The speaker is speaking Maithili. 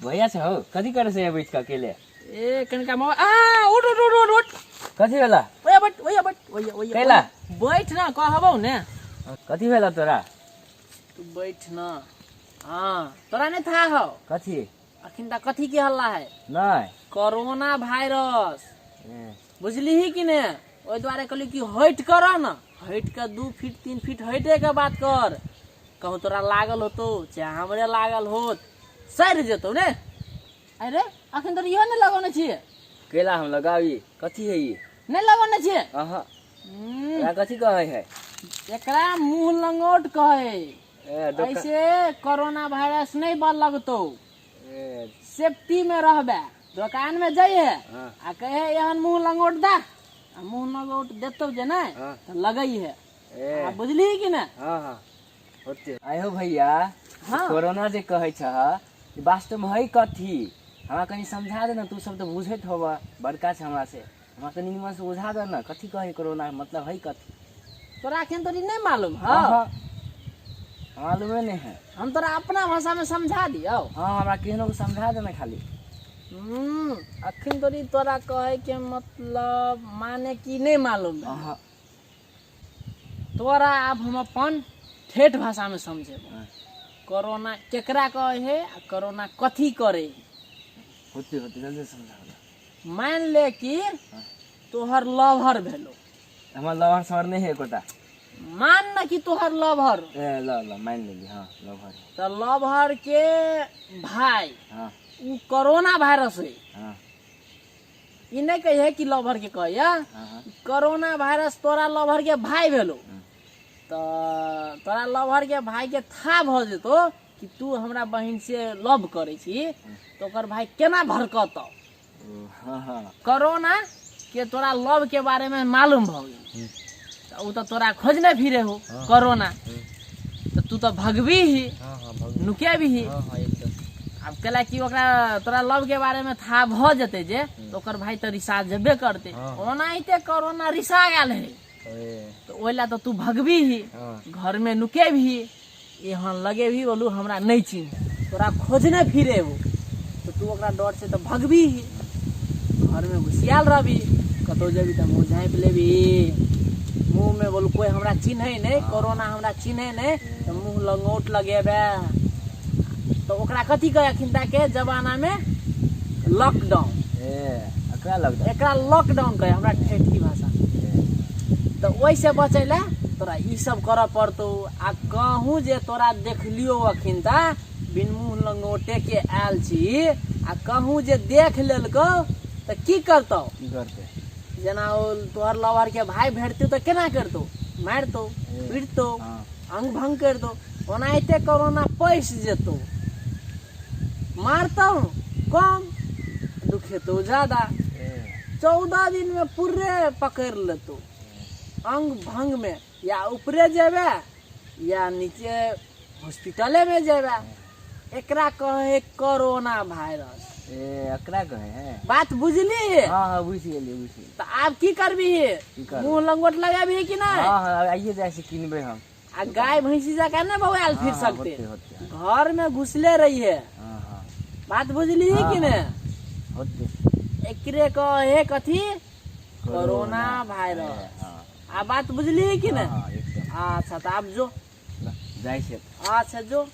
भैया छै हौ, कथी करै छै बैठ के अकेले? ए कनिका मोबाइल आ, उठ उठ उठ उठ उठ। कथी भेला? ओया बैठ, ओया बैठ, ओया ओया। कैला? बैठ ना, कहबौ ने। कथी भेला तोरा? तू बैठ ना। हाँ, तोरा नहीं था हौ। कथी? अखन तक कथी के हल्ला है? नहीं। Corona virus. ए। बुझलिही कि ने? ओहि दुआरे कहली कि हटि कर न, हटि के 2 फीट 3 फीट हटे के बात कर। कहूँ तोरा लागल होतो चाहे हमरे लागल होत, सड़ि जेतौ ने। अरे अखन तोरा इहो नहि लगौने छियै? केला हम लगाबी? कथी है ई? नहि लगौने छियै? अहाँ। एकरा कथी कहै है? एकरा मुँह लंगोट कहै। ए, दोकान- ऐसे कोरोना वायरस नहीं बल लगतौ। ए, सेफ्टी में रहबे। दोकान में जइहे हाँ। आ कहे एहन मुँह लंगोट दा, आ मुँह लंगोट देतौ जे नहि हाँ। तऽ लगै है। ए। आ बुझलिही कि ने? हाँ, हाँ। होते। आयो भैया, हाँ। कोरोना जे कहै छह, ई वास्तव में है कथी? हमरा कनि समझा दे ना, तू सब तऽ बुझैत होबऽ, बड़का छै हमरा से। हमरा कनि निमन से बुझा दे ना, कथी कहै कोरोना मतलब है कथी? तोरा अखन तोरी नहीं मालूम हौ? हाँ, मालूमे नहीं है। हम तोरा अपना भाषा में समझा दियौ। हाँ, हमरा केहनो के समझा दे ना खाली। अखन तोरी तोरा कहे के मतलब माने की नहीं मालूम है। हाँ। तोरा आब हम अपन ठेठ भाषा में समझेबो। हाँ। कोरोना केकरा कहे है आ कोरोना कथी करे है। होते होते जल्दी समझा दे। मान ले कि तोहर लवर भेलो। हमर लवर सवर नहीं है एकोटा। मान न कि तोहर लवर। ए, ल ल मान लेली, हाँ लवर। तो लवर के भाई हाँ। उ कोरोना वायरस है। हाँ। ई नहीं कहे कि लवर के कहे, हाँ, हाँ। कोरोना वायरस तोरा लवर के भाई भेलो। हाँ। तो तोरा लवर के भाई के था भ जेतो कि तू हमरा बहिन से लव करे छी, तो ओकर भाई केना भड़कतौ? हाँ, हाँ। कोरोना के तोरा लव के बारे में मालूम भ गेल, तो उ तो तोरा खोजने फिरे हो। हाँ। कोरोना तो तू तो भगबी ही, हाँ, हाँ, भगबी। नुके भी ही। हाँ, हाँ, एकदम। अब केला कि ओकरा तोरा लव के बारे में था भ जेते जे, तो ओकर भाई तो रिसा जेबे करते। हाँ। ओनाहिते कोरोना रिसा गेल है। ए। तो ओहिला तो तू भगबी ही, हाँ। घर में नुके भी, यहाँ लगे भी बोलू हमरा नहीं चिन्ह, तोरा खोजने फिरे हो, तो तू ओकरा डर से तो भगबी ही, घर में घुसियाल रहबी, कतौ जेबी तऽ मुँह झाँपि लेबी, मुँह में बोलू कोई हमरा चिन्है नहीं, कोरोना हमरा चिन्है नहीं, तऽ मुँह लंगोट लगेबे। तो ओकरा कथी कहै अखिनता के जमाना में? लॉकडाउन। ए, एकरा लॉकडाउन। एकरा लॉकडाउन कहै हमरा ठेठी भाषा। तऽ ओहिसँ बचै लए तोरा ई सब करऽ पड़तौ। आ कहूँ जे तोरा देखलियौ अखिनता बिन मुँह लंगोटे के आयल छी, आ कहूँ जे देख लेलकौ तऽ की करतौ? की करतै? जेना ओ तोहर लवर के भाई भेटतौ तऽ केना करतौ? मारतौ, ए, पीटतौ, हाँ। अंग भंग कर दो। ओनाहिते कोरोना पैस जेतौ, मारतौ कम, दुखेतौ ज्यादा। ए। 14 दिन में पूरे पकड़ लेतौ अंग भंग में, या ऊपरे जेबे या नीचे हॉस्पिटले में जेबे। एकरा कहे कोरोना वायरस। ए, एकरा कहे है? बात बुझली? हाँ, हाँ, बुझि गेलियै, बुझि गेलियै। तऽ आब की करबी? की करबै? मुँह लंगोट लगेबही कि नहि? हाँ, हाँ, आइए जाइ छी, किनबै हम। आ गाय भैंसी जकाँ नहि बौआयल फिर हाँ, हाँ, सकते, होते, होते। घर में घुसले रहिए। हाँ, हाँ। बात बुझली हाँ, कि ने? होते। एकरे कहे कथी? Corona virus. हाँ। आ बात बुझली कि ने? हाँ, एकदम। अच्छा, तऽ आब जो। ल, जाइ छी। अच्छा, जो।